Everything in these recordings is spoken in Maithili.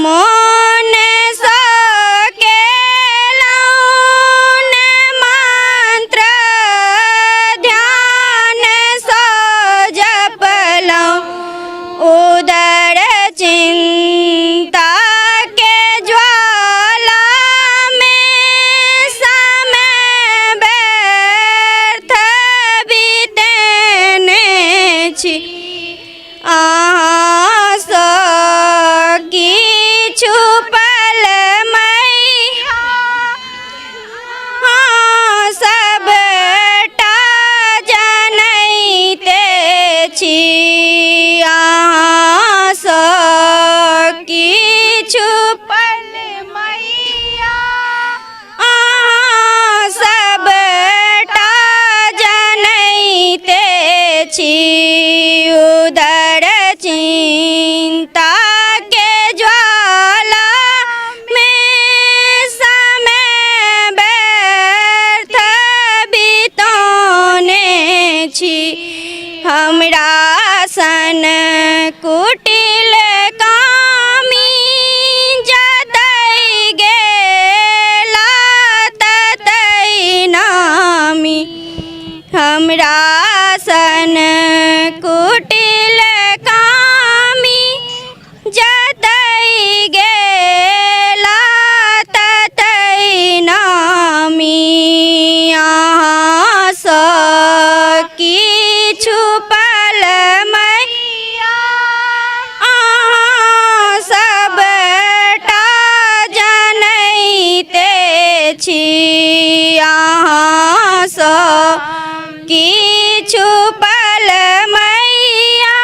मोनसँ केलहुँ ने मन्त्र ध्यानसँ जपलहुँ उदर चिन्ताके ज्वालामे समय व्यर्थ बितेने छी अहाँसँ किछु पल मैया सबटा जनैते छी अहाँसँ किछु पल मैया अहाँ सबटा जनैते छी उदर चिन्ताके ज्वाला मे समय व्यर्थ बितौने छी हमरा सन कुटिल कामी जतय गेला ततय नामी हमरा सन कुटिल कामी जतय गेला ततय नामी अहाँसँ किछु पल मैया अहाँ सबटा जनैते छी अहाँसँ किछु पल मैया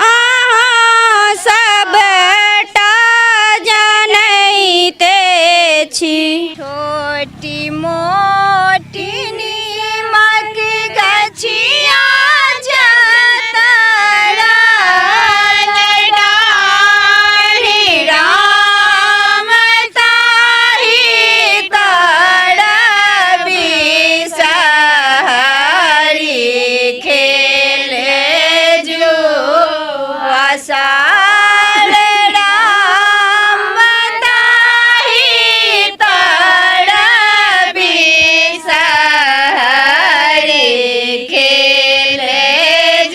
अहाँ सबटा जनैते छी। छोटी मोटी नीमक गछिया जतरल डाढ़ी राम ताहि तर बिसहरी खेले जुआ साल राम ताहि तर बिसहरी खेले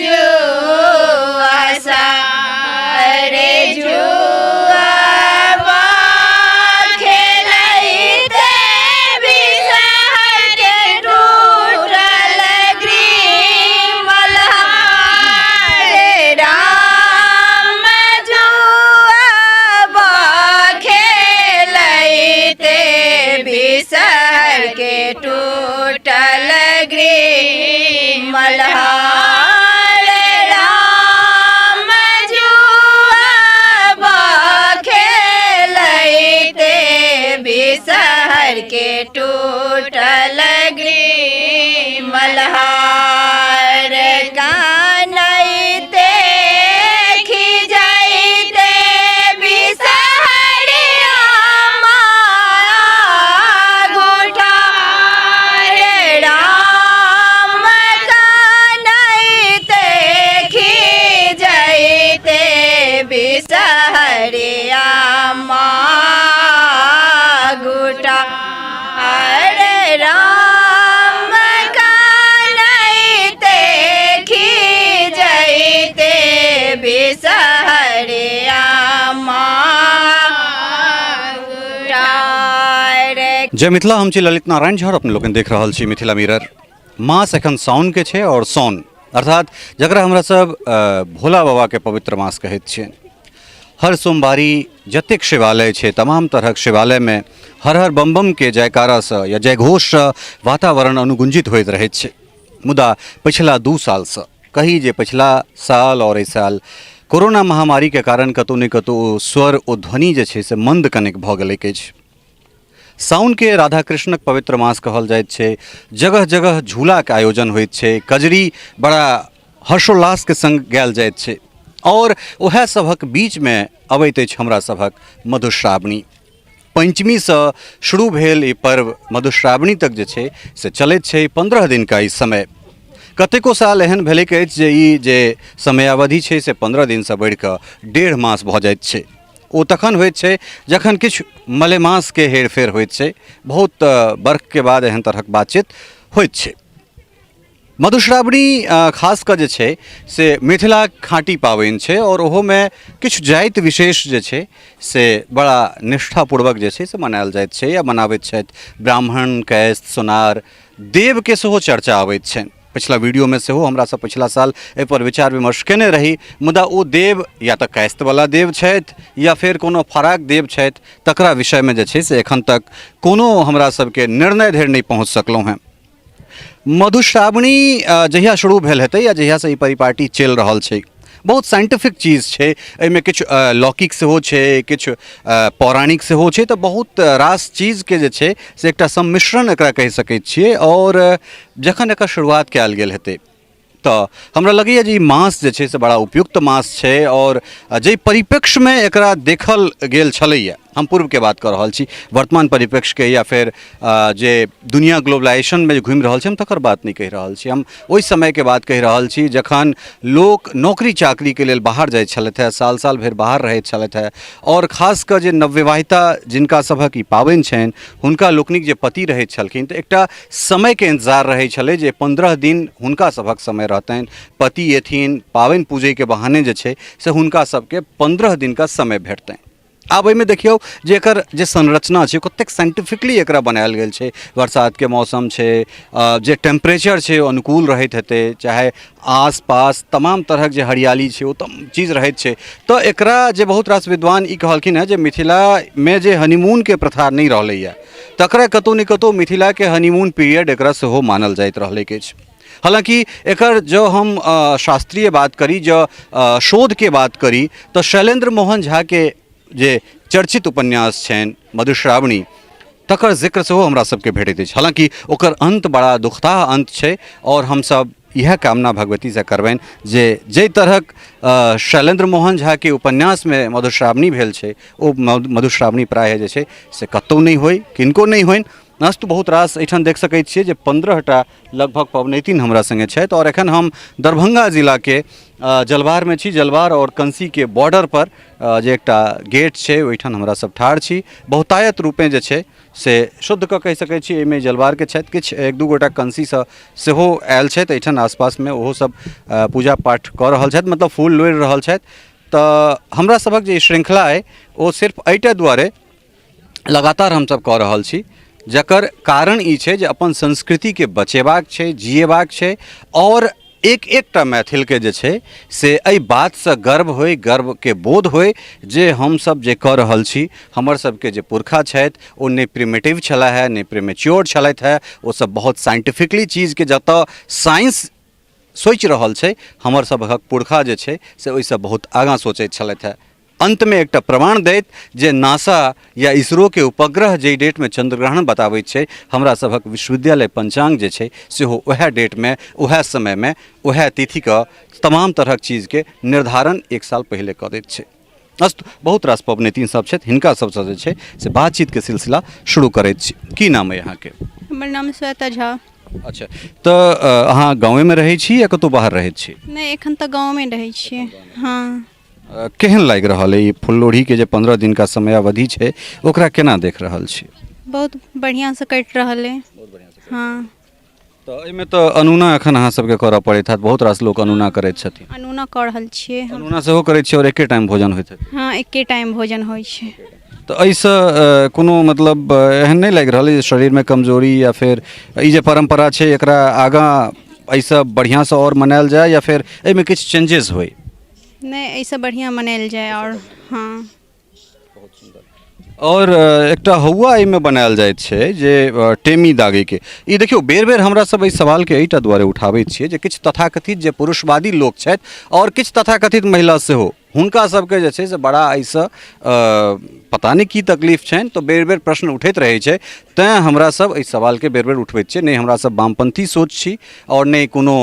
जुआ सारे जुआ खेलैते बिसहर के टूटल गृह मल्हार राम जुआ खेलैते बिसहर के टूटल गृह मल्हार राम जुआ खेलैते बिसहर के टूटल गृह मल्हार कानैते खिजैते बिसहरिया गुठार राम कानैते खिजैते बिसहरिया गुठा अरे राम कानैते खिजैते बिसहरिया गुठार। जय मिथिला, हम छी ललित नारायण झा और अपने लोकनि देख रहल छी मिथिला मिरर। मास एखन साउनके छै और साउन अर्थात जकरा हमरा सब भोला बाबाके पवित्र मास कहैत छियनि। हर सोमवारी जतेक शिवालय छै तमाम तरहक शिवालयमे हर हर बम बमके जयकारासँ या जयघोषसँ वातावरण अनुगुंजित होइत रहैत छै। मुदा पछिला 2 सालसँ कही जे पछिला साल आओर एहि साल कोरोना महामारीके कारण कतहु ने कतहु ओ स्वर ओ ध्वनि जे छै से मन्द कनेक भऽ गेलैक अछि। साउनके राधा कृष्णक पवित्र मास कहल जाइत छै। जगह जगह झूलाके आयोजन होइत छै, कजरी बड़ा हर्षोल्लासके सङ्ग गायल जाइत छै आओर वएह सभक बीचमे अबैत अछि हमरा सभक मधुश्रावणी। पञ्चमीसँ शुरू भेल ई पर्व मधुश्रावणी तक जे छै से चलैत छै 15 दिनका ई समय। कतेको साल एहन भेलैक अछि जे ई जे समयावधि छै से 15 दिनसँ बढ़िकऽ 1.5 मास भऽ जाइत छै। ओ तखन होइत छै जखन किछु मलेमासके हेरफेर होइत छै। बहुत बरखके बाद एहन तरहक बातचीत होइत छै। मधुश्रावणी खास कऽ जे छै से मिथिलाक खाँटी पाबनि छै आओर ओहोमे किछु जाति विशेष जे छै से बड़ा निष्ठापूर्वक जे छै से मनायल जाइत छै या मनाबैत छथि। ब्राह्मण, कायस्थ, सोनार, देवके सेहो चर्चा अबैत छनि। पछिला वीडियोमे सेहो हमरा सब पछिला साल एहिपर विचार विमर्श केने रही, मुदा ओ देव या तऽ कायस्थवला देव छथि या फेर कोनो फराक देव छथि, तकरा विषयमे जे छै से एखन तक कोनो हमरा सबके निर्णय धरि नहि पहुँच सकलहुँ हेँ। मधुश्रावणी जहिया शुरू भेल हेतै या जहियासँ ई परिपाटी चलि रहल छै, बहुत साइंटिफिक चीज छै, एहिमे किछु लौकिक सेहो छै, किछु पौराणिक सेहो छै, तऽ बहुत रास चीजके जे छै से एकटा सम्मिश्रण एकरा कहि सकै छियै। आओर जखन एकर शुरुआत कयल गेल हेतै तऽ हमरा लगैए जे ई मास जे छै से बड़ा उपयुक्त मास छै। आओर जाहि परिप्रेक्ष्यमे एकरा देखल गेल छलैए, हम पूर्वके बात कऽ रहल छी, वर्तमान परिप्रेक्ष्यके या फेर जे दुनिया ग्लोबलाइजेशनमे जे घुमि रहल छै हम तकर बात नहि कहि रहल छी। हम ओहि समयके बात कहि रहल छी जखन लोक नौकरी चाकरीके लेल बाहर जाइ छलथि हेँ, साल साल भरि बाहर रहैत छलथि हेँ। आओर खास कऽ जे नवविवाहिता जिनका सभक ई पाबनि छनि हुनका लोकनिक जे पति रहैत छलखिन तऽ एकटा समयके इन्तजार रहै छलै जे 15 दिन हुनका सभक समय रहतनि, पति एथिन, पाबनि पूजैके बहाने जे छै से हुनका सबके 15 दिनका समय भेटतनि। आब एहिमे देखियौ जे एकर जे संरचना छै कतेक साइंटिफिकली एकरा बनायल गेल छै। बरसातके मौसम छै, जे टेम्परेचर छै ओ अनुकूल रहैत हेतै, चाहे आस पास तमाम तरहक जे हरियाली छै ओ तमाम चीज रहैत छै। तऽ एकरा जे बहुत रास विद्वान ई कहलखिन हेँ जे मिथिलामे जे हनीमूनके प्रथा नहि रहलैए तकरा कतहु ने कतहु मिथिलाके हनीमून पीरियड एकरा सेहो मानल जाइत रहलैक अछि। हालाँकि एकर जँ हम शास्त्रीय बात करी, जँ शोधके बात करी तऽ शैलेन्द्र मोहन झाके जे चर्चित उपन्यास छनि मधुश्रावणी तकर जिक्र सेहो हमरा सबके भेटैत अछि। हालाँकि ओकर अन्त बड़ा दुखदाह अन्त छै आओर हमसब इएह कामना भगवतीसँ करबनि जे जाहि तरहक शैलेन्द्र मोहन झाके उपन्यासमे मधुश्रावणी भेल छै ओ मधुश्रावणी प्रायः जे छै से कतहु नहि होइ, किनको नहि होइन। अस्तु, बहुत रास एहिठाम देख सकै छियै जे 15टा लगभग पबनैतिन हमरा सङ्गे छथि आओर एखन हम दरभंगा जिलाके जलवारमे छी। जलवार आओर कंसीके बॉर्डरपर जे एकटा गेट छै ओहिठाम हमरा सब ठाढ़ छी। बहुतायत रूपे जे छै से शुद्ध कऽ कहि सकै छी एहिमे जलवारके छथि, किछु एक दू गोटा कंसीसँ सेहो आयल छथि एहिठाम आसपासमे, ओहो सब पूजा पाठ कऽ रहल छथि, मतलब फूल लोढ़ि रहल छथि। तऽ हमरा सभक जे ई श्रृङ्खला अइ ओ सिर्फ एहिटा दुआरे लगातार हमसभ कऽ रहल छी जकर कारण ई छै जे अपन संस्कृतिके बचेबाक छै, जियेबाक छै आओर एक एकटा मैथिलके जे छै से एहि बातसँ गर्व होइ, गर्वके बोध होइ जे हमसभ जे कऽ रहल छी, हमर सबके जे पुरखा छथि ओ नहि प्रिमेटिव छलाह हे, नहि प्रिमेच्योर छलथि हे, ओ सब बहुत साइंटिफिकली चीजके जतऽ साइंस सोचि रहल छै हमर सभक पुरखा जे छै से ओहिसँ बहुत आगाँ सोचैत छलथि हेँ। अन्तमे एकटा प्रमाण दैत जे नासा या इसरोके उपग्रह जाहि डेटमे चन्द्रग्रहण बताबैत छै, हमरा सभक विश्वविद्यालय पञ्चाङ्ग जे छै सेहो उएह डेटमे, उएह समयमे, उएह तिथिके तमाम तरहक चीजके निर्धारण एक साल पहिले कऽ दैत छै। अस्तु, बहुत रास पबनैतिन सब छथि, हिनका सबसँ जे छै से बातचीतके सिलसिला शुरू करैत छी। की नाम अइ अहाँके? हमर नाम श्वेता झा। अच्छा, तऽ अहाँ गाँवेमे रहै छी या कतहु बाहर रहैत छी? नहि, एखन तऽ गाँवमे रहै छियै। हँ। केहन लागि रहल अइ ई फुललोढ़ीके जे 15 दिनका समयावधि छै ओकरा केना देख रहल छी? बहुत बढ़िआँसँ कटि रहल अइ। हँ। तऽ एहिमे तऽ अनुना एखन अहाँ सबके करऽ पड़ैत हैत, बहुत रास लोक अनुना करैत छथिन। अनुना कऽ रहल छियै हम। अनुना सेहो करैत छियै आओर एके टाइम भोजन होइत हेतै? हँ, एके टाइम भोजन होइ छै। तऽ एहिसँ कोनो मतलब एहन नहि लागि रहल अइ जे शरीरमे कमजोरी या फेर ई जे परम्परा छै एकरा आगाँ एहिसँ बढ़िआँसँ आओर मनायल जाय या फेर एहिमे किछु चेंजेस होइ? नहि, एहिसँ बढ़िआँ मनायल जाय आओर। हँ। आओर एकटा हौआ एहिमे बनायल जाइत छै जे टेमी दागैके। ई देखियौ, बेर बेर हमरा सब एहि सवालके एहिटा दुआरे उठाबैत छियै जे किछु तथाकथित जे पुरुषवादी लोक छथि आओर किछु तथाकथित महिला सेहो, हुनका सबके जे छै से बड़ा एहिसँ पता नहि की तकलीफ छनि, तऽ बेर बेर प्रश्न उठैत रहै छै। तैँ हमरा सब एहि सवालके बेर बेर उठबैत छियै। नहि हमरा सब वामपन्थी सोच छी आओर नहि कोनो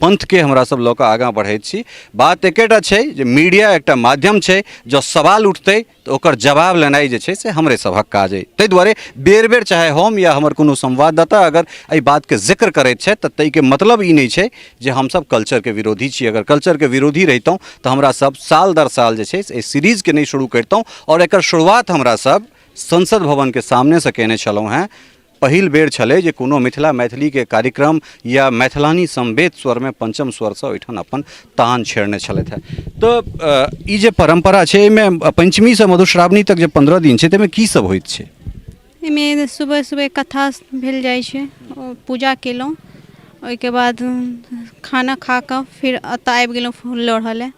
पन्थके हमरा सब लऽ कऽ आगाँ बढ़ैत छी। बात एकेटा छै जे मीडिया एकटा माध्यम छै, जँ सवाल उठतै तऽ ओकर जवाब लेनाइ जे छै से हमरे सभक काज अइ। ताहि दुआरे बेर बेर चाहे हम या हमर कोनो संवाददाता अगर एहि बातके जिक्र करैत छथि तऽ ताहिके मतलब ई नहि छै जे हमसब कल्चरके विरोधी छी। अगर कल्चरके विरोधी रहितहुँ तऽ हमरा सब साल साल दर साल जे छै से एहि सीरीजके नहि शुरू करितहुँ। आओर एकर शुरुआत हमरा सब संसद भवनके सामनेसँ कयने छलहुँ हेँ। पहिल बेर छलै जे कोनो मिथिला मैथिलीके कार्यक्रम या मैथिलानी समवेत स्वरमे पंचम स्वरसँ ओहिठाम अपन तान छेड़ने छलथि हेँ। तऽ ई जे परम्परा छै एहिमे पञ्चमीसँ मधुश्रावणी तक जे 15 दिन छै ताहिमे की सब होइत छै? एहिमे सुबह सुबह कथा भेल जाइ छै, ओ पूजा केलहुँ, ओहिके बाद खाना खा कऽ फिर एतऽ आबि गेलहुँ फूल लोढ़ऽ लए,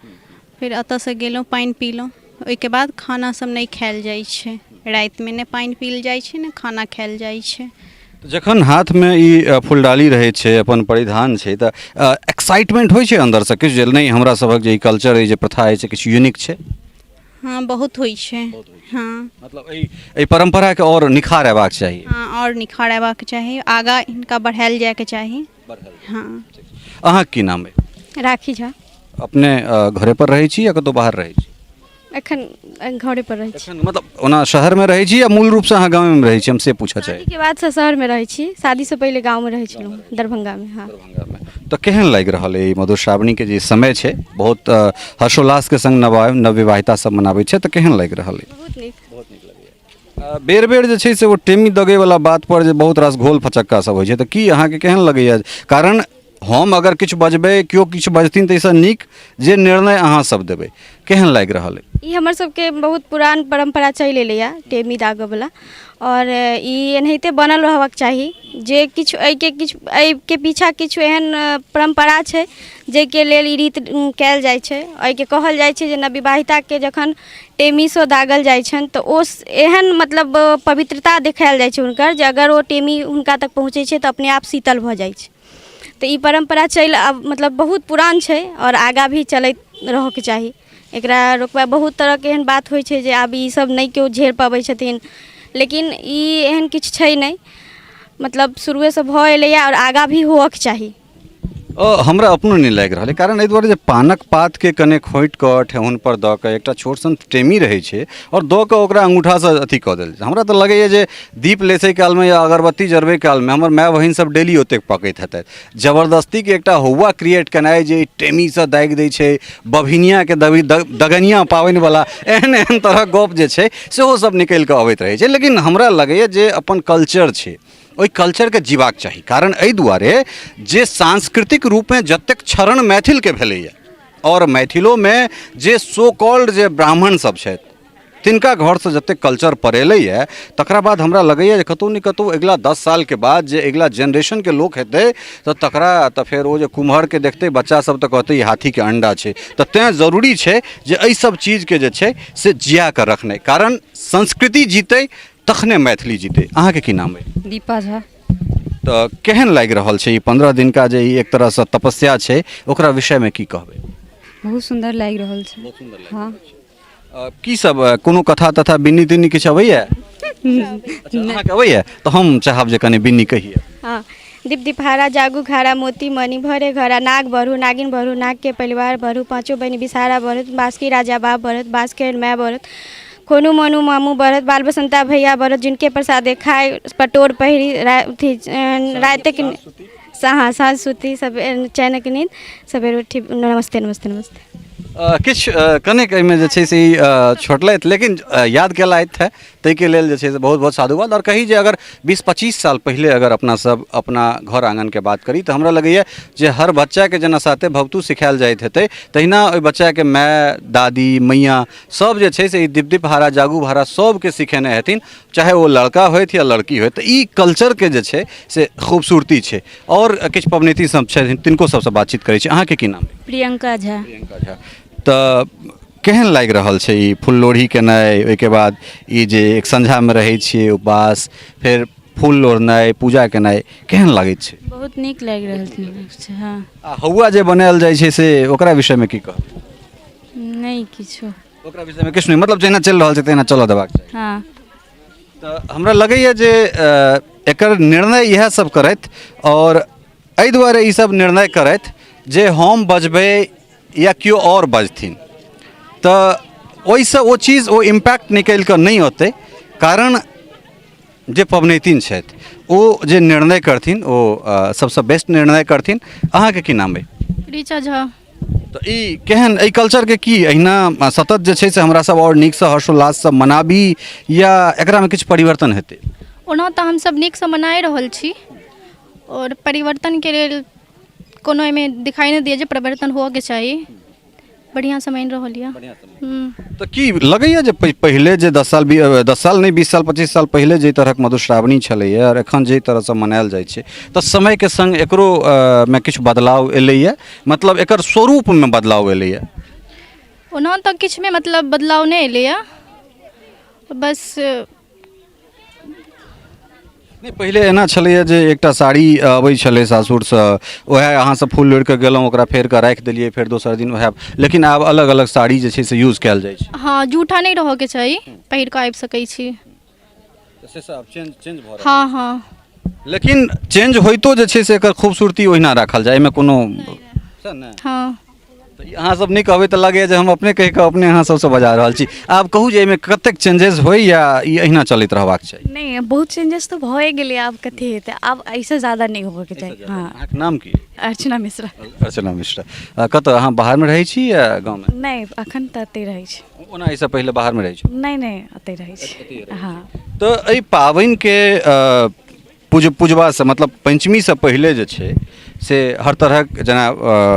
फेर एतऽसँ गेलहुँ पानि पीलहुँ, ओहिके बाद खाना सब नहि खायल जाइ छै रातिमे, नहि पानि पील जाइ छै नहि खाना खायल जाइ छै। जखन हाथमे ई फुलडाली रहै छै, अपन परिधान छै, तऽ एक्साइटमेंट होइ छै अन्दरसँ किछु जे नहि हमरा सभक जे ई कल्चर अइ, जे प्रथा अछि, किछु यूनिक छै? हँ, बहुत होइ छै। हँ, मतलब एहि एहि परम्पराके आओर निखार अयबाक चाही। हँ, आओर निखार अयबाक चाही, आगाँ हिनका बढ़ायल जायके चाही। हँ। अहाँके की नाम अइ? राखी झा। अपने घरे पर रहै छी या कतहु बाहर रहै छी? एखन घरे पर रहै छी। एखन मतलब ओना शहरमे रहै छी या मूल रूपसँ अहाँ गाँवेमे रहै छी, हम से पूछऽ चाही। शादीके बादसँ शहरमे रहै छी, शादीसँ पहिले गाँवमे रहै छलहुँ, दरभंगामे। हँ, दरभंगामे। तऽ केहन लागि रहल अइ ई मधुश्रावणीके जे समय छै, बहुत हर्षोल्लासके संग नव नवविवाहिता सब मनाबै छै, तऽ केहन लागि रहल अइ? बहुत नीक। बहुत नीक लगैए। बेर बेर जे छै से ओ टेमी दगैवला बातपर जे बहुत रास घोल फचक्का सब होइ छै, तऽ की अहाँके केहन लगैए? कारण हम अगर किछु बजबै, केओ किछु बजथिन, तऽ एहिसँ नीक जे निर्णय अहाँसभ देबै। केहन लागि रहल अइ? ई हमर सबके बहुत पुरान परम्परा चलि एलैए टेमी दागऽवला, आओर ई एनाहिते बनल रहबाक चाही। जे किछु एहिके किछु एहिके पीछा किछु एहन परम्परा छै जाहिके लेल ई रीत कयल जाइ छै। एहिके कहल जाइ छै जे नवविवाहिताके जखन टेमीसँ दागल जाइ छनि तऽ ओ एहन मतलब पवित्रता देखायल जाइ छै हुनकर जे अगर ओ टेमी हुनका तक पहुँचै छै तऽ अपने आप शीतल भऽ जाइ छै। तऽ ई परम्परा चलि आब मतलब बहुत पुरान छै आओर आगाँ भी चलैत रहऽके चाही। एकरा रोकबा बहुत तरहके एहन बात होइ छै जे आब ई सब नहि केओ झेल पबै छथिन, लेकिन ई एहन किछु छै नहि, मतलब शुरुएसँ भऽ एलैए आओर आगाँ भी होअके चाही। हमरा अपनो नहि लागि रहल अइ, कारण एहि दुआरे जे पानक पातके कने खोँटि कऽ ठेहुनपर दऽ कऽ एकटा छोट सन टेमी रहै छै आओर दऽ कऽ ओकरा अङ्गूठासँ अथी कऽ देल। हमरा तऽ लगैए जे दीप लेसै कालमे या अगरबत्ती जरबै कालमे हमर माय बहिन सब डेली ओतेक पकैत हेतथि। जबरदस्तीके एकटा हौआ क्रिएट केनाइ जे टेमीसँ दागि दै छै, बभिनियाके दबी दगनिया पाबनिवला एहन एहन तरहक गप जे छै सेहो सब निकलि कऽ अबैत रहै छै। लेकिन हमरा लगैए जे अपन कल्चर छै, ओहि कल्चरके जीबाक चाही, कारण एहि दुआरे जे सांस्कृतिक रूपमे जतेक क्षरण मैथिलके भेलैए आओर मैथिलोमे जे सो कॉल्ड जे ब्राह्मण सब छथि तिनका घरसँ जतेक कल्चर पड़ेलैए, तकरा बाद हमरा लगैए जे कतहु ने कतहु अगिला 10 सालके बाद जे अगिला जेनरेशनके लोक हेतै तऽ तकरा तऽ फेर ओ जे कुम्हरके देखतै बच्चासब तऽ कहतै ई हाथीके अण्डा छै। तऽ तेँ जरूरी छै जे एहिसब चीजके जे छै से जिया कऽ रखनाइ, कारण संस्कृति जीतै तखने मैथिली जीतै। अहाँके की नाम अइ? दीपा झा। तऽ केहन लागि रहल छै ई 15 दिनका जे ई एक तरहसँ तपस्या छै, ओकरा विषयमे की कहबै? बहुत सुन्दर लागि रहल छै। बहुत सुन्दर लागि हँ रहल छै। की सब कोनो कथा तथा बिन्नी तिन्नी किछु अबैया? अच्छा, अहाँके अबैया? तऽ हम चाहब जे कनि बिन्नी कहियै। हँ। दीप दीपहारा जागू घारा मोती मणि भरे घरा, नाग बढ़ू नागिन बढ़ू नागके परिवार बढ़ू, पाँचो बहिन विषहारा बढ़त, बासुकी राजा बाप बढ़त, बासुकी माय बढ़त, खोनू मोनू मामू बढ़त, बाल बसन्ता भैया बढ़त, जिनके प्रसादे खाय पटोर पहिरी अथी रातिक हाँ साँझ सुती सब चैनक नींद सबेर उठी नमस्ते नमस्ते नमस्ते। किछु कनेक एहिमे जे छै से ई छोटलथि, लेकिन याद केलथि हे, ताहिके लेल जे छै से बहुत बहुत साधुवाद। आओर कही जे अगर 20-25 साल पहिले अगर अपना सब अपना घर आङ्गनके बात करी तऽ हमरा लगैए जे हर बच्चाके जेना साते भवतु सिखायल जाइत हेतै, तहिना ओहि बच्चाके माय दादी मैया सब जे छै से ई दीप दीप हारा जागू भारा सबके सिखेने हेथिन, चाहे ओ लड़का होथि या लड़की होथि। तऽ ई कल्चरके जे छै से खूबसूरती छै। आओर किछु पबनैती सब छथिन, तिनको सबसँ बातचीत करै छी। अहाँके की नाम? प्रियंका झा। प्रियंका झा। तऽ केहन लागि रहल छै ई फूल लोढ़ी केनाइ, ओहिके बाद ई जे एक संझामे रहै छियै उपवास, फेर फूल लोढ़नाइ, पूजा केनाइ, केहन लागैत छै? बहुत नीक लागि रहल छै। हँ। आ हौआ जे बनायल जाइ छै से ओकरा विषयमे की कहब? नहि किछो। ओकरा विषयमे किछु नहि, मतलब जहिना चलि रहल छै तहिना चलऽ देबाक चाही। हँ। तऽ हमरा लगैए जे एकर निर्णय इएह सब करथि, आओर एहि दुआरे ई सब निर्णय करथि जे हम बजबै या केओ आओर बजथिन तऽ ओहिसँ ओ चीज ओ इम्पैक्ट निकलि कऽ नहि अतै, कारण जे पबनैतिन छथि ओ जे निर्णय करथिन ओ सबसँ बेस्ट निर्णय करथिन। अहाँके की नाम अइ? ऋचा झा। तऽ ई केहन एहि कल्चरके की एहिना सतत जे छै से हमरा सब आओर नीकसँ हर्षोल्लाससँ मनाबी या एकरामे किछु परिवर्तन हेतै? ओना तऽ हमसभ नीकसँ मनाए रहल छी आओर परिवर्तनके लेल कोनो एहिमे दिखाई नहि दैए जे परिवर्तन होअके चाही। बढ़िआँसँ मानि रहल यऽ। तऽ की लगैए जे पहिले जे 10 साल 10 साल नहि 20 साल 25 साल पहिले जाहि तरहक मधुश्रावणी छलैए आओर एखन जाहि तरहसँ मनायल जाइ छै, तऽ समयके सङ्ग एकरो मे किछु बदलाव एलैए, मतलब एकर स्वरूपमे बदलाव एलैए? ओना तऽ किछुमे मतलब बदलाव नहि एलैए, बस नहि, पहिले एना छलैए जे एकटा साड़ी अबै छलै सासुरसँ, उएह अहाँसभ फूल लोढ़ि कऽ गेलहुँ, ओकरा फेर कऽ राखि देलियै, फेर दोसर दिन उएह। लेकिन आब अलग अलग साड़ी जे छै से यूज कयल जाइ छै। हँ, जूठा नहि रहऽके चाही, पहिर कऽ आबि सकै छी। से सब चेंज चेंज भऽ रहल। हँ हँ। लेकिन चेंज होइतो जे छै से एकर खूबसूरती ओहिना राखल जाय, एहिमे कोनो ने। हँ। तऽ ई अहाँ सब नहि कहबै तऽ लगैए जे हम अपने कहि कऽ अपने अहाँ सबसँ बजा रहल छी। आब कहू जे एहिमे कतेक चेंजेस होइ या ई अहिना चलैत रहबाक चाही? नहि, बहुत चेंजेस तऽ भए गेलै, आब कथी हेतै, आब एहिसँ ज्यादा नहि होबऽके चाही। हँ। अहाँके नाम की? अर्चना मिश्रा। अर्चना मिश्रा। कतऽ अहाँ बाहरमे रहै छी या गाँवमे? नहि, अखन तऽ एतहि रहै छी। ओना एहिसँ पहिले बाहरमे रहै छी? नहि नहि, एतहि रहै छी। हँ। तऽ एहि पाबनिके पूजबासँ मतलब पञ्चमीसँ पहिले जे छै से हर तरहक जेना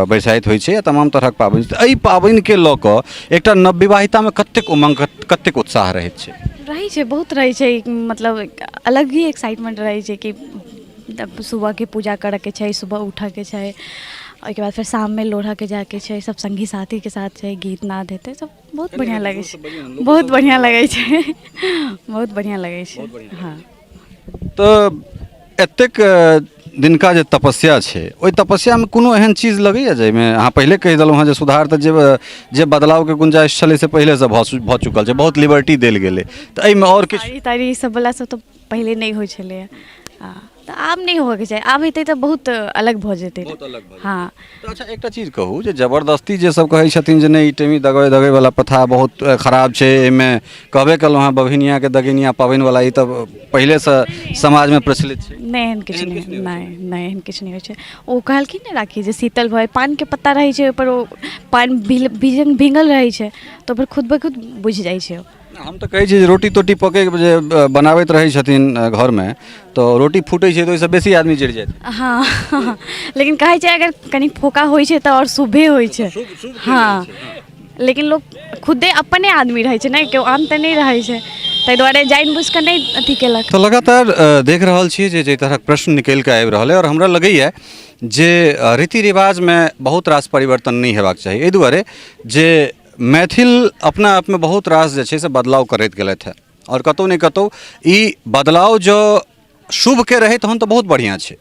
बैसाइत होइ छै या तमाम तरहक पाबनि, तऽ एहि पाबनिके लऽ कऽ एकटा नवविवाहितामे कतेक उमङ्ग, कतेक उत्साह रहैत छै? रहै छै, बहुत रहै छै, मतलब अलग ही एक्साइटमेन्ट रहै छै कि सुबहके पूजा करऽके छै, सुबह उठऽके छै, ओहिके बाद फेर शाममे लोढ़ऽके जाइके छै, सब सङ्गी साथीके साथ छै, गीत नाद हेतै, सब बहुत बढ़िआँ लगै छै, बहुत बढ़िआँ लगै छै, बहुत बढ़िआँ लगै छै। हँ। तऽ एतेक दिनका जे तपस्या छै, ओहि तपस्यामे कोनो एहन चीज लगैए जाहिमे अहाँ पहिले कहि देलहुँ हँ जे सुधार तऽ जे जे बदलावके गुंजाइश छलै से पहिलेसँ भऽ चुकल छै, बहुत लिबर्टी देल गेलै, तऽ एहिमे आओर किछु? साड़ी ताड़ी ई सबवला सब तऽ पहिले नहि होइ छलैए, तऽ आब नहि होबऽके चाही, आब हेतै तऽ बहुत अलग भऽ जेतै। बहुत अलग भऽ जेतै। हँ। तऽ अच्छा, एकटा चीज कहू जे जबरदस्ती जे सब कहै छथिन जे नहि ई टेमी दगै दगैवला प्रथा बहुत खराब छै, एहिमे कहबे केलहुँ हँ बभिनियाके दगिनिया पाबनिवला ई तऽ पहिलेसँ समाजमे प्रचलित छै। नहि, एहन किछु नहि, नहि नहि, एहन किछु नहि होइ छै। ओ कहलखिन ने राखी जे शीतल भऽ पानके पत्ता रहै छै, ओहिपर ओ पानि भीजल भींगल रहै छै तऽ ओहिपर खुद ब खुद बुझि जाइ छै ओ। हम तऽ कहै छी जे रोटी तोटी पकै जे बनाबैत रहै छथिन घरमे तऽ रोटी फूटै छै तऽ ओहिसँ बेसी आदमी जरि जाइ छै। हँ, लेकिन कहै छै अगर कनि फोका होइ छै तऽ आओर शुभे होइ छै। हँ, लेकिन लोक खुदे अपने आदमी रहै छै ने, केओ आन तऽ नहि रहै छै, ताहि दुआरे जानि बुझि कऽ नहि अथी केलक। तऽ लगातार देख रहल छी जे जाहि तरहक प्रश्न निकलि कऽ आबि रहल अइ, आओर हमरा लगैए जे रीति रिवाजमे बहुत रास परिवर्तन नहि हेबाक चाही, एहि दुआरे जे मैथिल अपना आपमे बहुत रास जे छै से बदलाव करैत गेलथि हेँ, आओर कतहु ने कतहु ई बदलाव जँ शुभके रहै तहन तऽ बहुत बढ़िआँ छै।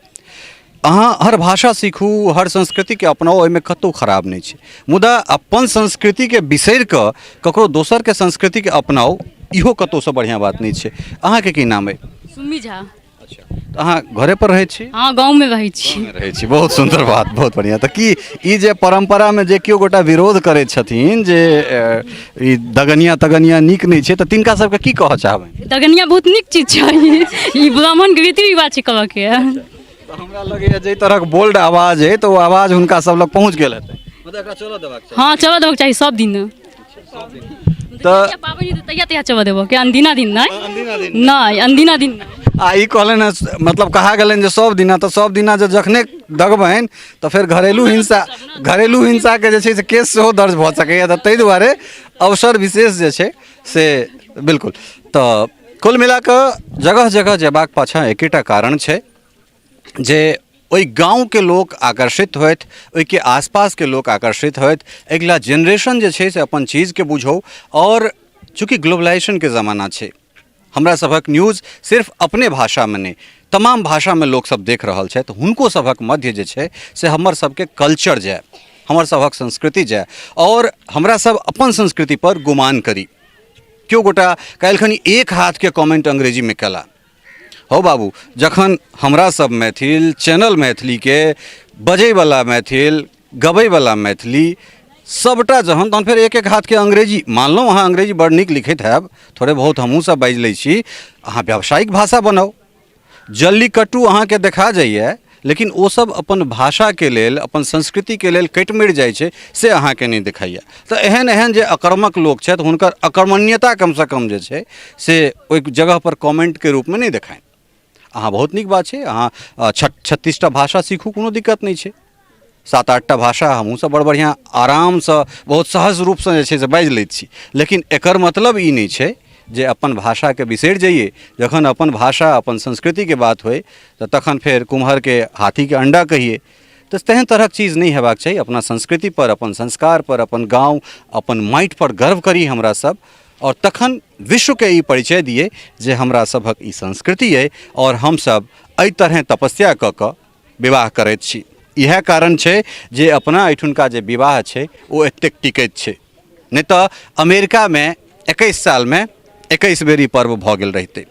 अहाँ हर भाषा सीखू, हर संस्कृतिके अपनाउ, ओहिमे कतहु खराब नहि छै, मुदा अपन संस्कृतिके बिसरि कऽ ककरो दोसरके संस्कृतिके अपनाउ, इहो कतहुसँ बढ़िआँ बात नहि छै। अहाँके की नाम अइ? सुमी झा। अच्छा, तऽ अहाँ घरेपर रहै छी? हँ, गाँवमे रहै छी। गाँवमे रहै छी, बहुत सुन्दर बात, बहुत बढ़िआँ। तऽ की ई जे परम्परामे जे केओ गोटा विरोध करै छथिन जे ई दगनिया तगनिया नीक नहि छै, तऽ तिनका सबके की कहऽ चाहबै? दगनिया बहुत नीक चीज छै, ई ब्राह्मणके रीति रिवाज छै करऽके। तऽ हमरा लगैए जाहि तरहक बोल्ड आवाज अइ तऽ ओ आवाज हुनका सब लग पहुँच गेल हेतै, मतलब एकरा चलऽ देबाक चाही। हँ, चलऽ देबऽके चाही सब दिन। तऽ पाबनि हेतै तहिया तहिया चलऽ देबऽके, अनदिना दिन नहि, नहि अनदिना दिन नहि। आ ई कहलनि हँ, मतलब कहा गेलनि जे सब दिना, तऽ सब दिना जे जखने दगबनि तऽ फेर घरेलू हिंसा, घरेलू हिंसाके जे छै से केस सेहो दर्ज भऽ सकैए, तऽ ताहि दुआरे अवसर विशेष जे छै से बिल्कुल। तऽ कुल मिला कऽ जगह जगह जयबाक पाछाँ एकेटा कारण छै जे ओहि गाँवके लोक आकर्षित होथि, ओहिके आसपासके लोक आकर्षित होथि, अगिला जेनरेशन जे छै से अपन चीजके बुझौ। आओर चूँकि ग्लोबलाइजेशनके जमाना छै, हमरा सभक न्यूज़ सिर्फ अपने भाषामे नहि तमाम भाषामे लोकसभ देख रहल छथि, हुनको सभक मध्य जे छै से हमर सबके कल्चर जाय, हमर सभक संस्कृति जाय, आओर हमरा सब अपन संस्कृतिपर गुमान करी। केओ गोटा काल्हिखनी एक हाथके कमेंट अंग्रेजीमे कयला, हौ बाबू, जखन हमरा सब मैथिल चैनल मैथिलीके बजैवला मैथिल गबैवला मैथिली सबटा जहन, तहन फेर एक एक हाथके अंग्रेजी, मानलहुँ अहाँ अंग्रेजी बड़ नीक लिखैत हैब, थोड़े बहुत हमहूँ सब बाजि लै छी, अहाँ व्यावसायिक भाषा बनाउ। जल्लीकट्टू अहाँके देखा जाइए, लेकिन ओसभ अपन भाषाके लेल अपन संस्कृतिके लेल कटि मरि जाइ छै से अहाँके नहि देखाइए। तऽ एहन एहन जे आक्रामक लोक छथि हुनकर अकर्मण्यता कमसँ कम जे छै से ओहि जगहपर कमेन्टके रूपमे नहि देखाइन। अहाँ बहुत नीक बात छै, अहाँ 36टा भाषा सीखू, कोनो दिक्कत नहि छै। 7 8टा भाषा हमहूँसभ बड़ बढ़िआँ आरामसँ बहुत सहज रूपसँ जे छै से बाजि लैत छी, लेकिन एकर मतलब ई नहि छै जे अपन भाषाके बिसरि जइए। जखन अपन भाषा अपन संस्कृतिके बात होइ तऽ तखन फेर कुम्हरके हाथीके अण्डा कहिए, तऽ तेहन तरहक चीज नहि हेबाक चाही। अपना संस्कृतिपर, अपन संस्कारपर, अपन गाँव अपन माटिपर गर्व करी हमरा सब, आओर तखन विश्वके ई परिचय दिए जे हमरा सभक ई संस्कृति अइ आओर हमसभ एहि तरहेँ तपस्या कऽ कऽ विवाह करैत छी। इएह कारण छै जे अपना एहिठुनका जे विवाह छै ओ एतेक टिकैत छै, नहि तऽ अमेरिकामे 21 सालमे 21 बेर ई पर्व भऽ गेल रहितै।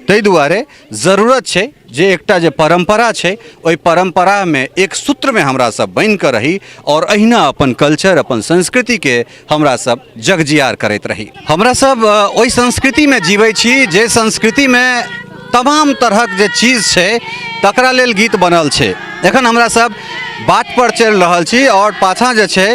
ताहि दुआरे जरूरत छै जे एकटा जे परम्परा छै ओहि परम्परामे एक सूत्रमे हमरा सब बनिकऽ रही आओर अहिना अपन कल्चर अपन संस्कृतिके हमरा सब जगजियार करैत रही। हमरा सब ओहि संस्कृतिमे जीबै छी जे संस्कृतिमे तमाम तरहक जे चीज छै तकरा लेल गीत बनल छै। एखन हमरा सब बाट पर चलि रहल छी आओर पाछाँ जे छै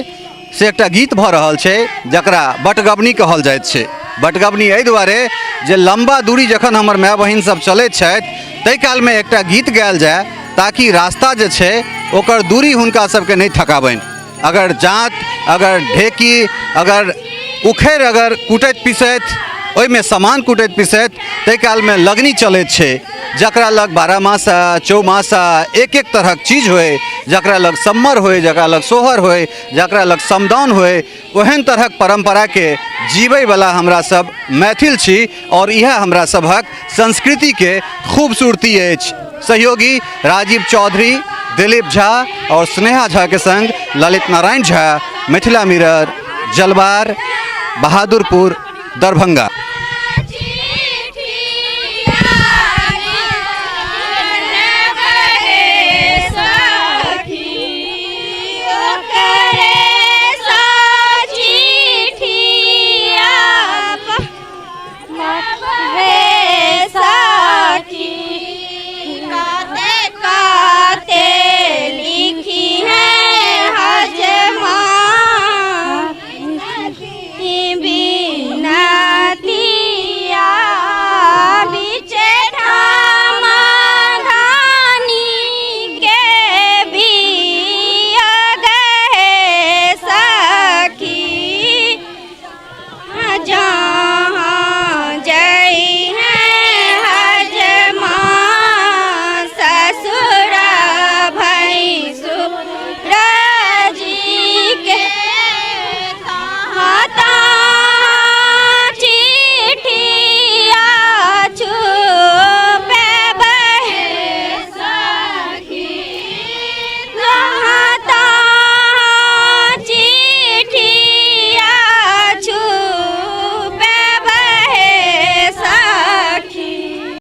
से एकटा गीत भऽ रहल छै जकरा बटगबनी कहल जाइत छै। बटगबनी एहि दुआरे जे लम्बा दूरी जखन हमर माय बहिन सब चलैत छथि ताहि कालमे एकटा गीत गायल जाय ताकि रास्ता जे छै ओकर दूरी हुनका सबके नहि थकाबनि। अगर जाँत अगर ढेकी अगर उखड़ि अगर कुटैत पिसैत ओहिमे सामान कुटैत पिसैत ताहि कालमे लगनी चलैत छै, जकरा लग बारहमासा चौमासा एक एक तरहक चीज होइ, जकरा लग सम्मर होइ, जकरा लग सोहर होइ, जकरा लग समदाउन होइ, ओहन तरहक परम्पराके जीबैवला हमरा सब मैथिल छी आओर इएह हमरा सभक संस्कृतिके खूबसूरती अछि। सहयोगी राजीव चौधरी, दिलीप झा और स्नेहा झा के संग ललित नारायण झा, मिथिला मिरर, जलवार, बहादुरपुर, दरभंगा।